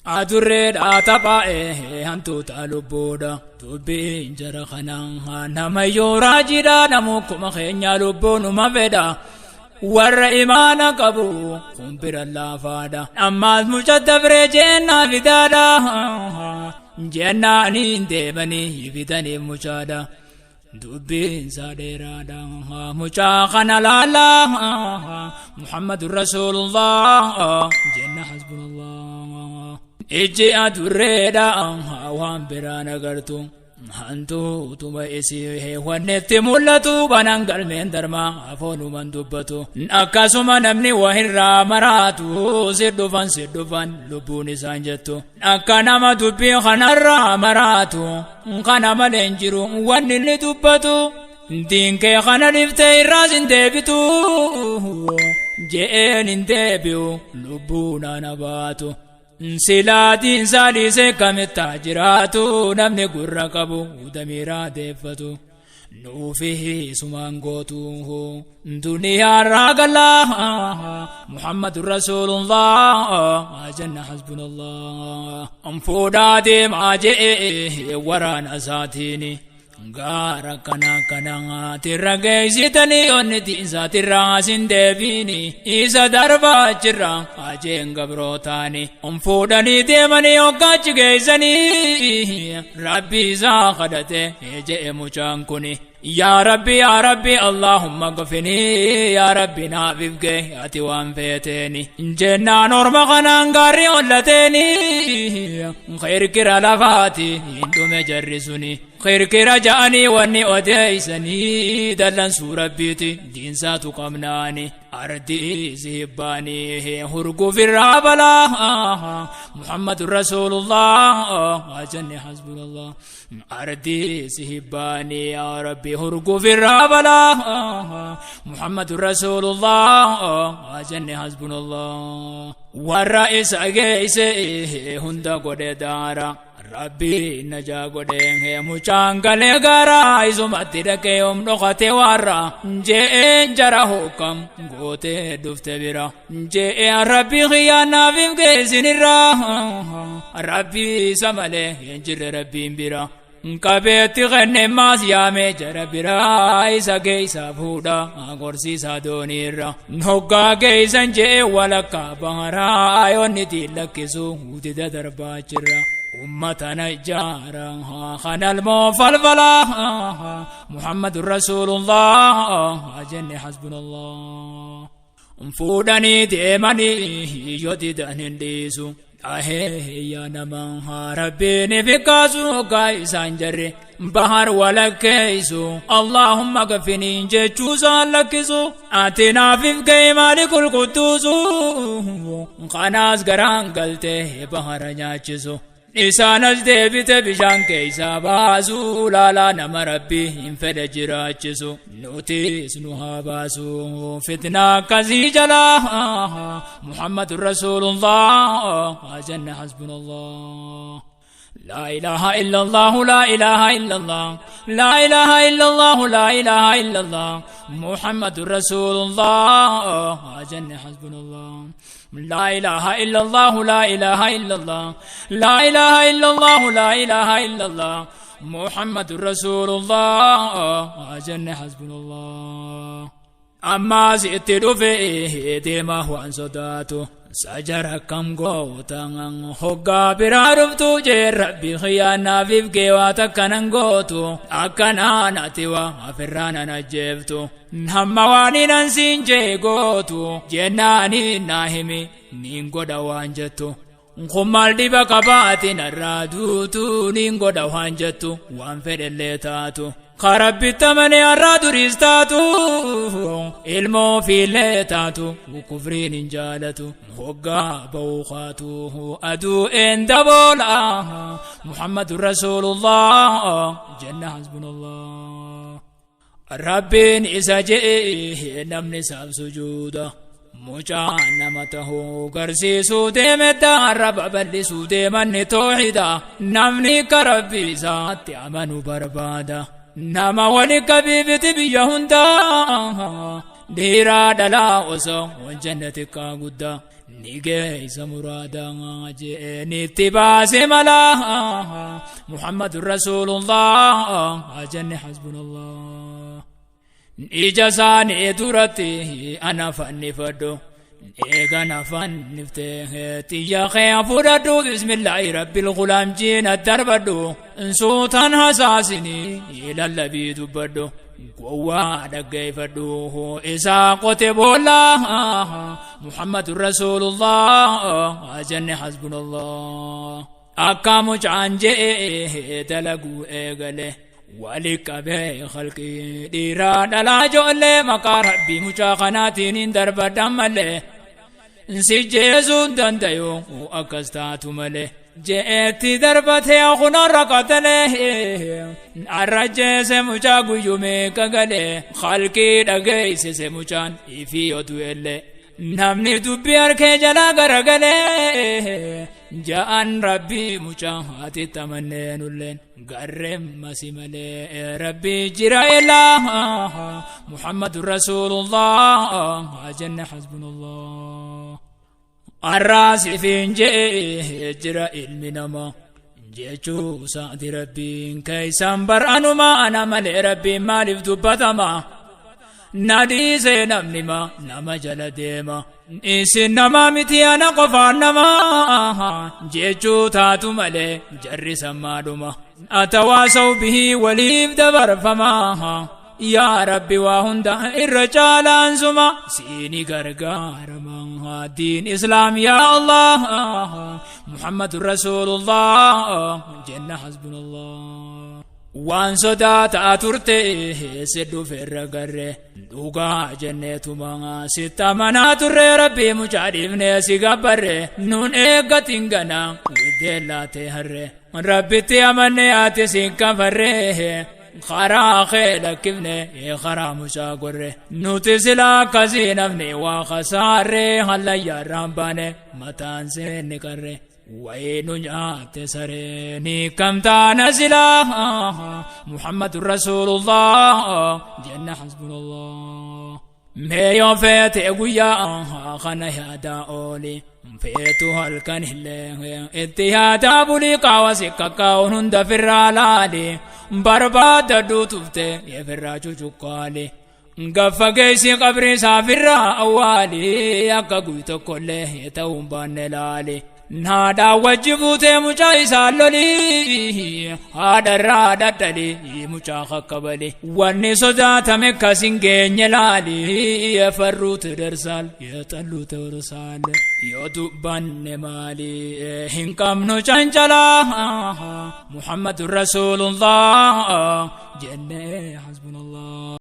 Adurreedha taphaa'ee hantuuta lubbuudha. Dubbiin jara kanaa nama yoo raajiidha namukkuma keenya lubbuunuma fedha. Warra imaana qabu kun bira laafaadha. Ammaas mucha dabree jennaa fidaadha. Jennaaniin deemanii fidanii muchaadha. Dubbiin isaa dheeraadha. Mucaa kana laalaa. Muhammadu Rasuulullah. Jenna hasbunallah. Ijji adurreedha waan biraan agartu. Hantuutuma isii wannetti mul'atu banaan galmeen darmaa afoonuman dubbatu. Akkasuma namni wahirraa maraatu si dhufan si dhufan lubbuun isaan jettu. Akka nama dubbii kanarraa maraatu kana malee hin jiru wanni inni dubbatu. Diinkee kana dhiftee irraas hin deebitu. Je'een hin deebi'u lubbuun ana baatu. Silaatiin saaliisee kamittaa jiraatu namni gurra qabu damiiraa deeffatu. Nuufi sumaan gootu duniyaarraa galaa Muhammadu Rasuulullah jenna hasbunallah. Fuudhaa deemaa je'ee waraana isaatiini. Gaara kana kana tirra geessitanii onni tiinsa tirra asin deebiini isa darbaa jirra ajeen gabrootaani fuudhanii deemanii hoggaachi geessanii rabbi isaa kadhate je'e mucaan kuni. Yaa Rabbi yaa Rabbi Allahumma gfinii yaa Rabbi naaf ifge ati waan feeteeni jennaan orma kanaan gaarri hollateeni kirkira lafaati hin dhume jarri suni kirkira ja'anii wanni odeeysanii dallansuu rabbiiti diinsaatu qabnaani ardii sihibbaanii hurgufirraa balaa Muhammadu Rasuulullah jenne hasbunallah ardii sihibbaanii yaa Rabbi hurgufirraa balaa Muhammadu Rasuulullah jenne hasbunallah warra isa geeyse hunda godhe daara Rabbi najaa godhe mucaan galee gara isumatti dhaqee om dhokate warra je'een jara hokkam gootee dhufte bira je'een Rabbi xiyyaanaaf hin geessinirra Rabbi isa malee hin jirre Rabbiin bira qabeetti kenne maas yaamee jara biraa isa geessaa fuudha gorsiisaa dooniirra hoggaa geessan je'ee walakkaa baharaa yoonni lakkisu dida darbaa jirra. أمة نجارا خنا المفلفلا محمد رسول الله جن حسبنا الله فودني ديمني يددن ديسو ahee yaa nama rabbiin fikaasu hoggaa isaan jarre bahar walakkeessu Allahumma gafiniin jechuusaan lakkisu ati naafif ga'e maali qulquttuusu kanaas garaan galtee bahara nyaachisu isaan as deebite bishaan keeysaa baasu laalaa nama rabbi hin fedhe jiraachisu nutis nu haa baasu fitnaa akkasii jalaa Muhammadu Rasuulullah jenna hasbunallah. لا إله إلا الله لا إله إلا الله لا إله إلا الله لا إله إلا الله محمد رسول الله جن حسبنا الله لا إله إلا الله لا إله إلا الله لا إله إلا الله لا إله إلا الله محمد رسول الله جن حسبنا الله أما زئت رفئه ديما هو أن صداته sajara kam gootan hoggaa biraa dhuftu jee rabbi khiyaanaaf ifgee waa takkanan gootu akkanaan ati waa afirraan an ajjeeftu hamma waan hinan siin jee gootu jennaaniin naa himi niin godha waan jettu kun maal dhiba qabaati narraa duutu niin godha waan jettu waan fedhellee taatu karabbitta malee har'aa duriis taatu ilmoo fiillee taatu kufriin hin jaalatu hoggaa ba'uu kaatu aduu een daboola Muhammadu Rasuulullah jenna hasbunallah. Rabbiin isa je'e namni isaaf sujuuda. Mucaa nama tahuu garsiisuu deemedda arraba bal'isuu deemanni toohida namni akka rabbi isaatti amanu barbaada. Nama wali qabiifiti biyya hundaa dhiiraa dhalaa osoo hojjanne xiqqaa guddaa Ni geessa muraadaa jeenitti baase malaa Muhammadu Rasuulullah jenne hasbunallah. Ija isaanii duratti ana fannifadhu eegana fanniftee xiyya kee fudhadhu bismillaahi rabbil gulaam jiina darbadhu suutaan hasaasinii lallabii dubbadhu gowwaa dhaggeeffadhu isaa qote boolla Muhammadu Rasuulullah jenne hasbunallah. Akka mucaan je'ee dalaguu eegale wali qabee khalqii dhiiraa dhalaa ijoollee maqaa rabbii mucaa kanaatiin hin darbadhan malee si jeesuun dandayu akkas taatu malee je'eetti darbatee kunarra qatalee arra jeese mucaa guyyumee kagalee khalqii dhageessise mucaan ifii oduu illee namni dubbii harkee jalaa garagalee ja'an rabbii mucaa haati tamannee nulleen garreen masi malee rabbii jira ilaa Muhammadu Rasuulullah jenne hasbunallah. Arraasifiin je'ee jira ilmi namaa jechuu saati rabbiin keeysan bar'anuma ana malee rabbiin maaliif dubbatama nadhiisee namni ma nama jala deema isin nama miti ana qofaan nama jechuu taatu malee jarri sammaadhuma atawaasaw bihii waliif dabarfama yaa rabbi waa hunda irra caalaan suma siini gargaarama diin islaam yaa allah Muhammadu Rasuulullah jenna hasbunallah. Waan sodaataa turte si dhufeerra garre dhugaa jenneetuma sitti amanaa turre rabbii mucaa dhiifnee si gabbarre nuun eeggatiin gana widdeen laatee harre rabbitti amannee ati siin kafarre karaa kee lakkifne karaa mucaa gorre nuti silaa akkasii namni waa kasaarre hallayyaarraan baane mataan seenni qarre. Waynu nyaate sareeni kam taana silaa Muhammadu Rasuulullah jenna hasbunallah. Mee yoo feete guyyaa kana yaadaa ooli feetu halkan illee itti yaadaa bulii qaawa si kakkaa'uun hunda firraa laali barbaada duutufte firraa cucuqqaali. Gaffa geessi qabri isaa firraa awwaali akka guy tokkollee ta'uun baanne laali. Haadhaa wajji buutee mucaa isaa lolii haadharraa dhadhalii mucaa kakkabali wanni sodaatame akkas hin geenye laali farruutu darsaal yeexalluutu darsaal yoo dubbanne maali hin qabnu cancalaa Muhammadu Rasuulullah jennee hasbunallah.